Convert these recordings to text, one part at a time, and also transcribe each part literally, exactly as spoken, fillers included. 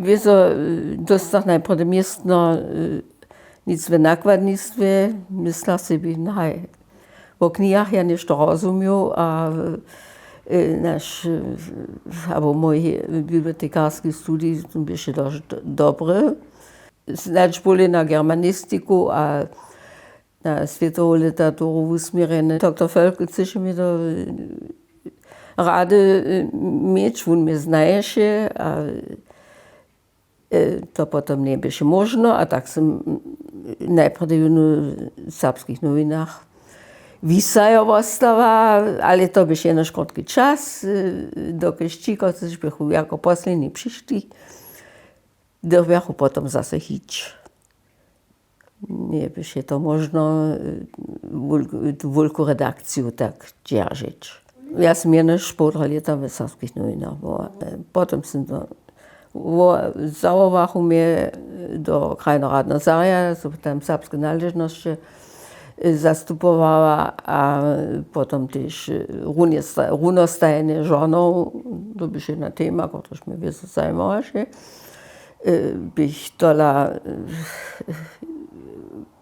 Wězo, dóstach najprjedy městno, nic w nakładnistwje, mysla sebi, haj, wo knihach ja něšto rozumił a naš abo mój bibliotekarski studij běše dož dobry. Snadź bóle na germanistiku a na swětowu literaturu wusměrjene. Doktor Völkel chcyše mi to rady měć, wón mje znaješe a to potom njeběše móžno a tak sym najprjedy jónu w serbskich nowinach wisajo wostała, ale to běše jenož krótki čas, dokelž ći kotřiž běchu jako posledni přišli, dyrfjachu potom zaso hić. Njeběše to móžno tu wulku redakciju tak dźeržeć. Ja sym jenož połdra lěta w serbskich nowinach była. Potom sym to zawołachu mje do krajnoradneho zarjada, so tam serbske naležnosće zastupowała a potom tež runostajene žonow, to běše jedna tema kotryž mje wězo zajimawaše. Bych tola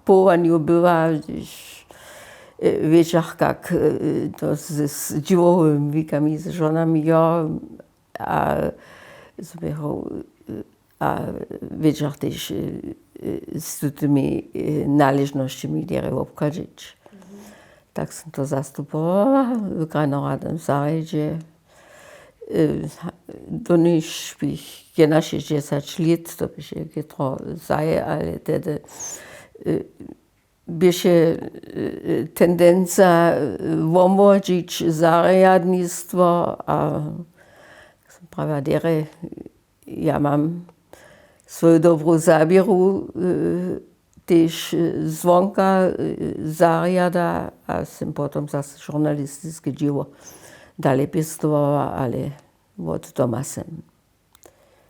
powołanju była, hdyž wědźach kak to z dźiwowymi wikami z žonami jo a zběhow a wědźach tež z tutymi naležnosćemi derje wobchadźeć. Tak sym to zastupowała w krajnoradnym zarjedźe. Doniž běch jenašěsćdźesać lět, to běše chětro zaje, ale tehdy běše tendenca womłodźić zarjadnistwo a jak sym prawja derje, ja mam swoju dobru zaběru tež zwonka zarjada a sym potom zase žurnalistiske dźěło dalej pěstowała, ale wot doma sym.